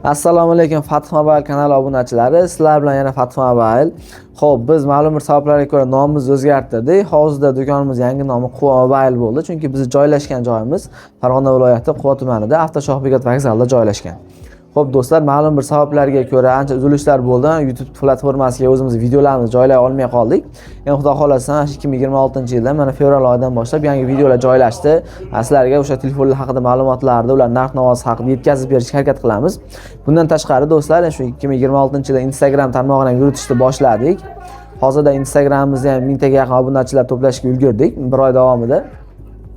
Assalomu alaykum, Fath Mobile kanali obunachilari. Sizlar bilan yana Fath Mobile. Xo'p, biz ma'lum bir sabablarga ko'ra nomimizni o'zgartirdik. Hozirda do'konimiz yangi nomi Quva Mobile bo'ldi, chunki bizni joylashgan joyimiz Farg'ona viloyati Quva tumanida Avtoshohbekat vokzalida joylashgan. Xo'p, do'stlar, ma'lum bir sabablarga ko'ra ancha uzilishlar bo'ldi. YouTube platformasiga o'zimiz videolarimizni joylay olmay qoldik. Endi Xudo xohlasa, 2026-yilda mana fevral oyidan boshlab yangi videolar joylashdi. Sizlarga o'sha telefonlar haqida ma'lumotlarni, ular narx-navosi haqida yetkazib berishga harakat qilamiz. Bundan tashqari, do'stlar, shu 2026-yilda Instagram tarmog'ini ham yuritishni boshladik. Hozirda Instagramimizda ham 1000 taga yaqin obunachilar to'plashga ulgurdik bir oy davomida.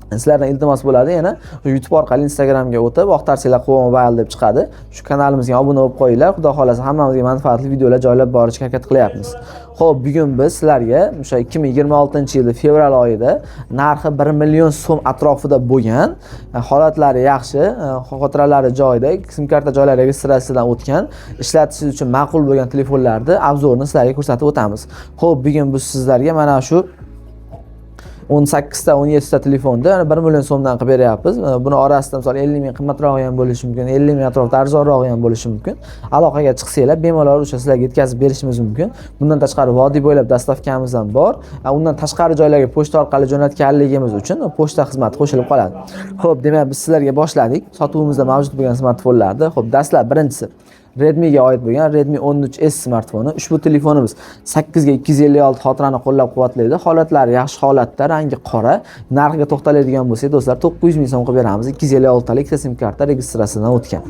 Sizlardan iltimos bo'ladi, yana YouTube orqali Instagramga o'tib, oqtarsanglar, Quva Mobile deb chiqadi. Shu kanalimizga obuna bo'lib qo'yinglar. Xudo xohlasa, hammamizga manfaatli videolar joylab borishga harakat qilyapmiz. Xo'p, bugun biz sizlarga o'sha 2026-yilda fevral oyida narxi 1 million so'm atrofida bo'lgan, holatlari yaxshi, xotiralari joyida, SIM karta joylari registratsiyadan o'tgan, ishlatish uchun ma'qul bo'lgan telefonlarni обзор ini sizlarga ko'rsatib o'tamiz. Xo'p, bugun biz sizlarga mana shu 18 ta, 17 ta telefonni mana 1 million so'mdan qilib beryapmiz. Mana buni orasida, misol, 50 ming qimmatrog'i ham bo'lishi mumkin, 50 ming atrofida arzonrog'i ham bo'lishi mumkin. Aloqaga chiqsanglar, bemalol o'sha sizlarga yetkazib berishimiz mumkin. Bundan tashqari, vodiy bo'ylab доставка miz ham bor. Undan tashqari joylarga pochta orqali jo'natganligimiz uchun pochta xizmati qo'shilib qoladi. Xo'p, demak, biz sizlarga boshladik. Sotuvimizda mavjud bo'lgan smartfonlarni. Xo'p, dastlab birinchisi Redmiga oid bo'lgan Redmi 13S smartfoni. Ushbu telefonimiz 8 ga 256 xotirani qo'llab-quvvatlaydi. Holatlari yaxshi holatda, rangi qora. Narxiga to'xtaladigan bo'lsak, do'stlar, 900 ming so'm qilib beramiz. 256 talik, ikkita SIM karta registratsiyadan o'tgan.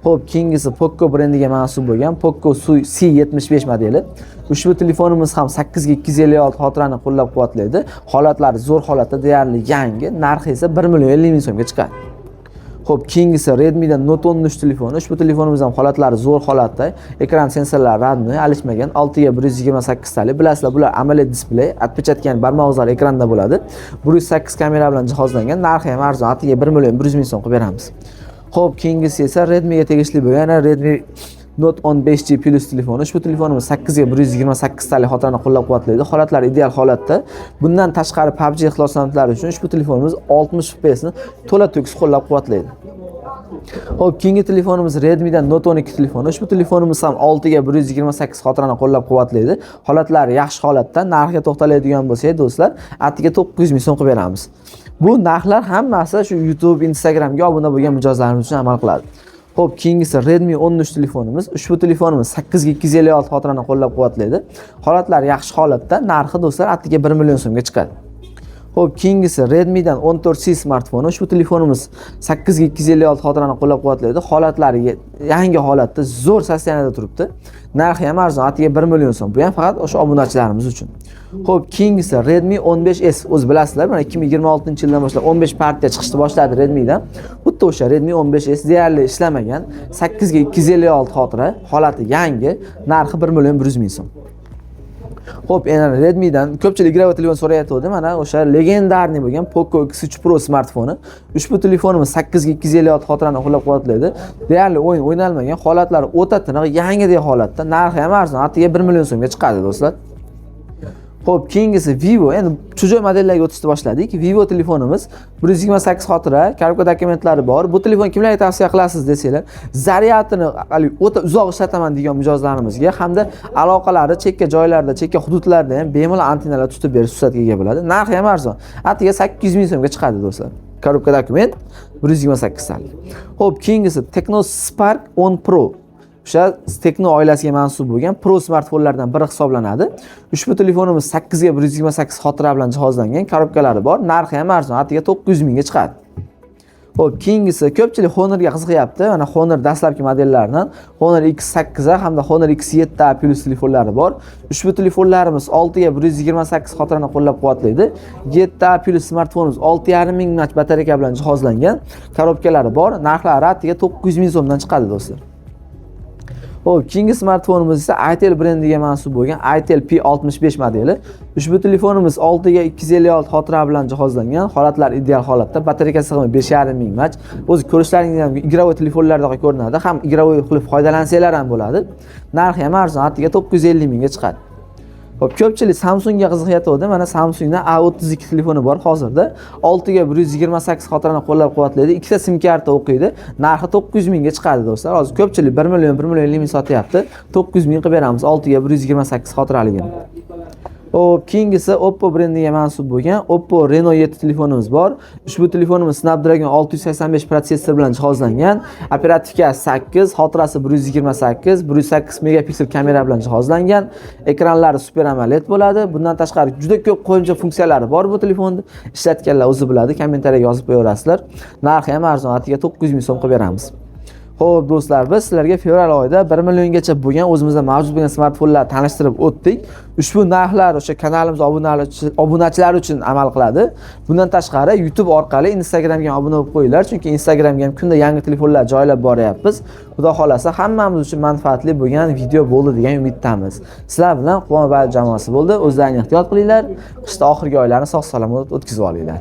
Xo'p, keyingisi Poco brendiga mansub bo'lgan Poco C75 modeli. Ushbu telefonimiz ham 8 ga 256 xotirani qo'llab-quvvatlaydi. Holatlari zo'r holatda, deyarli yangi. Narxi esa 1 million 50 ming so'mga chiqadi. Xo'p, keyingisi Redmi'dan Note 13 telefoni. Ushbu telefonimiz ham holatlari zo'r holatda. Ekran sensorlari родной, alishmagan. 6 ga 128 talik. Bilasizlar, bular AMOLED displey, отпечатка, ya'ni barmoq izlari ekranda bo'ladi. 108 kamera bilan jihozlangan. Narxi ham arzon, atiga 1 million 100 ming so'm qilib beramiz. Xo'p, keyingisi esa Redmi'ga tegishli bo'lgan yana Redmi Note 10 5G Plus telefoni. Ushbu telefonimiz 8 ga 128 talik xotirani qo'llab-quvvatlaydi. Holatlari ideal holatda. Bundan tashqari, PUBG ixlosmandlari uchun ushbu telefonimiz 60 FPS ni to'la to'kis qo'llab-quvvatlaydi. Xo'p, keyingi telefonimiz Redmi'dan Note 12 telefoni. Ushbu telefonimiz ham 6 ga 128 xotirani qo'llab-quvvatlaydi. Holatlari yaxshi holatda. Narxiga to'xtaladigan bo'lsak, do'stlar, atiga 900 ming so'm qilib beramiz. Bu narxlar hammasi shu YouTube, Instagramga obuna bo'lgan mijozlarimiz uchun amal qiladi. Xo'p, keyingisi Redmi 13 telefonimiz. Ushbu telefonimiz 8 ga 256 xotirani qo'llab-quvvatlaydi. Holatlari yaxshi holatda. Narxi, do'stlar, atiga 1 million so'mga chiqadi. Xo'p, keyingisi Redmi'dan 14C smartfoni. Ushbu telefonimiz 8 ga 256 xotirani qo'llab-quvvatlaydi. Holatlari yangi holatda, zo'r состояние da turibdi. Narxi ham arzon, atiga 1 million so'm. Bu ham faqat o'sha obunachilarimiz uchun. Xo'p, keyingisi Redmi 15S. O'zi bilasizlar, mana 2026-yildan boshlab 15 partiya chiqishni boshladi Redmi'dan. Xuddi o'sha Redmi 15S deyarli ishlamagan, 8 ga 256 xotira, holati yangi, narxi 1 million 100 ming so'm. Xo'p, endi Redmi'dan ko'pchilik игровой telefon so'rayotgandi. Mana o'sha легендарный bo'lgan Poco X3 Pro smartfoni. Ushbu telefonimiz 8 ga 256 xotirani qo'llab-quvvatlaydi. Deyarli o'yin o'ynalmagan, holatlari o'ta tiniq, yangidek holatda. Narxi ham arzon, atiga 1 million so'mga chiqadi, do'stlar. Xo'p, keyingisi Vivo. Endi чужой modellarga o'tishni boshladik. Vivo telefonimiz 128 xotira, коробка dokumentlari bor. Bu telefon kimlarga tavsiya qilasiz desanglar, zaryadini haligi o'ta uzoq ishlataman degan mijozlarimizga hamda aloqalari chekka joylarda, chekka hududlarda ham bemalol antennalar tutib berish xususiyatiga ega bo'ladi. Narxi ham arzon. Atiga 800 ming so'mga chiqadi, do'stlar. Коробка dokument, 128 talik. Xo'p, keyingisi Tecno Spark 10 Pro. O'sha Tecno oilasiga mansub bo'lgan Pro smartfonlardan biri hisoblanadi. Ushbu telefonimiz 8 ga 128 xotira bilan jihozlangan, коробка lari bor, narxi ham arzon, atiga 900 mingga chiqadi. Xo'p, keyingisi ko'pchilik Honorga qiziqyapti. Mana Honor dastlabki modellaridan Honor X8 hamda Honor X7 Plus telefonlari bor. Ushbu telefonlarimiz 6 ga 128 xotirani qo'llab-quvvatlaydi. 7 Plus smartfonimiz 6,5 ming mAh batareyka bilan jihozlangan, коробка lari bor, narxlari atiga 900 ming so'mdan chiqadi, do'stlar. Xo'p, keyingi smartfonimiz esa Itel brendiga mansub bo'lgan Itel P65 modeli. Ushbu telefonimiz 6 ga 256 xotira bilan jihozlangan, holatlar ideal holatda, batareyka sig'imi 5,5 ming mAh. O'zi ko'rishlaringizda ham игровой telefonlarda ko'rinadi, ham игровой qilib foydalansanglar ham bo'ladi. Narxi ham arzon, atiga 950 mingga chiqadi. Xo'p, ko'pchilik Samsungga qiziqayotgandi. Mana Samsungda A32 telefoni bor hozirda. 6 ga 128 xotirani qo'llab-quvvatlaydi. Ikkita SIM karta o'qiydi. Narxi 900 mingga chiqadi do'stlar. Hozir ko'pchilik 1 million, 1 million 50 ming sotyapti. 900 ming qilib beramiz 6 ga 128 xotiraligini. Xo'p, keyingisi Oppo brendiga mansub bo'lgan Oppo Reno 7 telefonimiz bor. Ushbu telefonimiz Snapdragon 685 protsessor bilan jihozlangan. Оперативка 8, xotirasi 128, 108 megapiksel kamera bilan jihozlangan. Ekranlari Super AMOLED bo'ladi. Bundan tashqari juda ko'p qo'shimcha funksiyalari bor bu telefonda. Ishlatganlar o'zi biladi, kommentariyaga yozib qo'yaverasizlar. Narxi ham arzon, atiga 900 ming so'm qilib beramiz. Xo'p do'stlar, biz sizlarga fevral oyida 1 milliongacha bo'lgan o'zimizda mavjud bo'lgan smartfonlar tanishtirib o'tdik. Ushbu narxlar o'sha kanalimiz obunachilari uchun amal qiladi. Bundan tashqari YouTube orqali Instagramga ham obuna bo'lib qo'yinglar, chunki Instagramga ham kunda yangi telefonlar joylab boryapmiz. Xudo xolasa hammamiz uchun manfaatli bo'lgan video bo'ldi degan umiddamiz. Sizlar bilan Quva Mobile jamoasi bo'ldi. O'zlaringni ehtiyot qilinglar. Qishda oxirgi oylarni sog' salomat o'tkazib olinglar.